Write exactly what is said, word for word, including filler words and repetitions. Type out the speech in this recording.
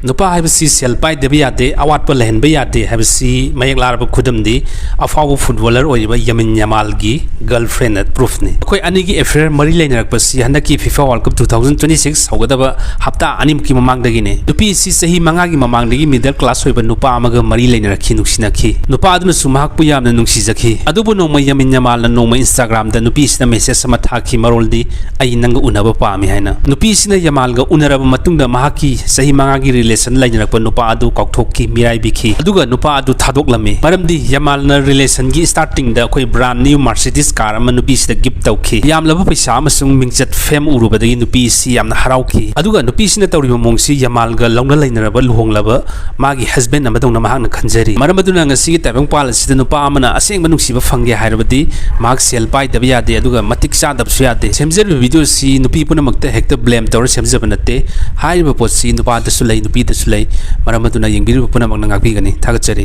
ꯅꯨꯄꯥ ꯍꯥꯏꯕꯁꯤ ꯁꯦꯜ ꯄꯥꯏꯗꯕ ꯌꯥꯗꯦ, ꯑꯋꯥꯠꯄ ꯂꯩꯍꯟꯕ ꯌꯥꯗꯦ ꯍꯥꯏꯕꯁꯤ ꯃꯌꯦꯛ ꯂꯥꯔꯕ ꯈꯨꯗꯝꯗꯤ ꯑꯐꯥꯎꯕ ꯐꯨꯠꯕꯣꯂꯔ ꯑꯣꯏꯔꯤꯕ ꯌꯥꯃꯤꯟ ꯌꯥꯃꯥꯜꯒꯤ ꯒꯔꯜꯐ꯭ꯔꯦꯟꯅ ꯄ꯭ꯔꯨꯐꯅꯤ꯫ ꯃꯈꯣꯏ ꯑꯅꯤꯒꯤ ꯑꯦꯐꯦꯌꯔ ꯃꯔꯤ ꯂꯩꯅꯔꯛꯄꯁꯤ ꯍꯟꯗꯛꯀꯤ FIFA world cup two thousand twenty six ꯍꯧꯒꯗꯕ ꯍꯞꯇꯥ ꯑꯅꯤꯃꯨꯛꯀꯤ ꯃꯃꯥꯡꯗꯒꯤꯅꯤ꯫ ꯅꯨꯄꯤ ꯑꯁꯤ ꯆꯍꯤ ꯃꯉꯥꯒꯤ ꯃꯃꯥꯡꯗꯒꯤ ꯃꯤꯗꯜ ꯀ꯭ꯂꯥꯁ ꯑꯣꯏꯕ ꯅꯨꯄꯥ ꯑꯃꯒ ꯃꯔꯤ ꯂꯩꯅꯔꯛꯈꯤ, ꯅꯨꯡꯁꯤꯅꯈꯤ꯫ ꯅꯨꯄꯥ ꯑꯗꯨꯅꯁꯨ ꯃꯍꯥꯛꯄꯨ ꯌꯥꯝꯅ ꯅꯨꯡꯁꯤꯖꯈꯤ꯫ ꯑꯗꯨꯕꯨ ꯅꯣꯡꯃ ꯌꯥꯃꯤꯟ ꯌꯥꯃꯥꯜꯅ ꯅꯣꯡꯃ ꯏꯟꯁꯇꯥꯒ꯭ꯔꯥꯝꯗ ꯅꯨꯄꯤ ꯑꯁꯤꯗ ꯃꯦꯁꯦꯖ ꯑꯃ ꯊꯥꯈꯤ, ꯃꯔꯣꯜꯗꯤ "ꯑꯩ ꯅꯪꯒ ꯎꯅꯕ ꯄꯥꯝꯃꯤ" ꯍꯥꯏꯅ꯫ ꯅꯨꯄꯤ ꯑꯁꯤꯅ ꯌꯥꯃꯥꯜꯒ ꯎꯅꯔꯕ ꯃꯇꯨꯡꯗ ꯃꯍꯥꯛꯀꯤ ꯆꯍꯤ ꯃꯉꯥꯒꯤ ꯔꯤꯂꯦꯁꯟ ꯂꯩꯅꯔꯛꯄ ꯅꯨꯄꯥ ꯑꯗꯨ ꯀꯥꯎꯊꯣꯛꯈꯤ, ꯃꯤꯔꯥꯏꯕꯤꯈꯤ, ꯑꯗꯨꯒ ꯅꯨꯄꯥ ꯑꯗꯨ ꯊꯥꯗꯣꯛꯂꯝꯃꯤ꯫ ꯃꯔꯝꯗꯤ ꯌꯥꯃꯥꯜꯅ ꯔꯤꯂꯦꯁꯟꯒꯤ ꯁ꯭ꯇꯥꯔꯇꯤꯡꯗ ꯑꯩꯈꯣꯏ ꯕ꯭ꯔꯥꯟ ꯅ꯭ꯌꯨ ꯃꯥꯔꯁꯤꯗꯤꯁ ꯀꯥꯔ ꯑꯃ ꯅꯨꯄꯤꯁꯤꯗ ꯒꯤꯐ ꯇꯧꯈꯤ꯫ ꯌꯥꯝꯂꯕ ꯄꯩꯁꯥ ꯑꯃꯁꯨꯡ ꯃꯤꯡꯆꯠ ꯐꯦꯝ ꯎꯔꯨꯕꯗꯒꯤ ꯅꯨꯄꯤ ꯑꯁꯤ ꯌꯥꯝꯅ ꯍꯔꯥꯎꯈꯤ, ꯑꯗꯨꯒ ꯅꯨꯄꯤꯁꯤꯅ ꯇꯧꯔꯤꯕ ꯃꯑꯣꯡꯁꯤ ꯌꯥꯃꯥꯜꯒ ꯂꯧꯅ ꯂꯩꯅꯔꯕ ꯂꯨꯍꯣꯡꯂꯕ ꯃꯥꯒꯤ ꯍꯁꯕꯦꯟ ꯑꯃꯗꯧꯅ ꯃꯍꯥꯛꯅ ꯈꯟꯖꯔꯤ꯫ ꯃꯔꯝ ꯑꯗꯨꯅ ꯉꯁꯤꯒꯤ ꯇꯥꯏꯕꯪꯄꯥꯜ ꯑꯁꯤꯗ ꯅꯨꯄꯥ ꯑꯃꯅ ꯑꯁꯦꯡꯕ ꯅꯨꯡꯁꯤꯕ ꯐꯪꯒꯦ ꯍꯥꯏꯔꯕꯗꯤ ꯃꯍꯥꯛ ꯁꯦꯜ ꯄꯥꯏꯗꯕ ꯌꯥꯗꯦ, ꯑꯗꯨꯒ ꯃꯇꯤꯛ ꯆꯥꯗꯕꯁꯨ ꯌꯥꯗꯦ꯫ ꯁꯦꯝꯖꯔꯤꯕ ꯚꯤꯗꯤꯑꯣꯁꯤ ꯅꯨꯄꯤ ꯄꯨꯝꯅꯃꯛꯇ ꯍꯦꯛꯇ ꯕ꯭ꯂꯦꯝ ꯇꯧꯔ ꯁꯦꯝꯖꯕ ꯅꯠꯇꯦ꯫ ꯍꯥꯏꯔꯤꯕ ꯄꯣꯠꯁꯤ ꯅꯨꯄꯥꯗꯁꯨ ꯂꯩ, ꯅꯨꯄꯤꯗꯁꯨ ꯂꯩ꯫ ꯃꯔꯝ ꯑꯗꯨꯅ ꯌꯦꯡꯕꯤꯔꯤꯕ ꯄꯨꯝꯅꯃꯛꯅ ꯉꯥꯛꯄꯤꯒꯅꯤ꯫ ꯊꯥꯒꯠꯆꯔꯤ꯫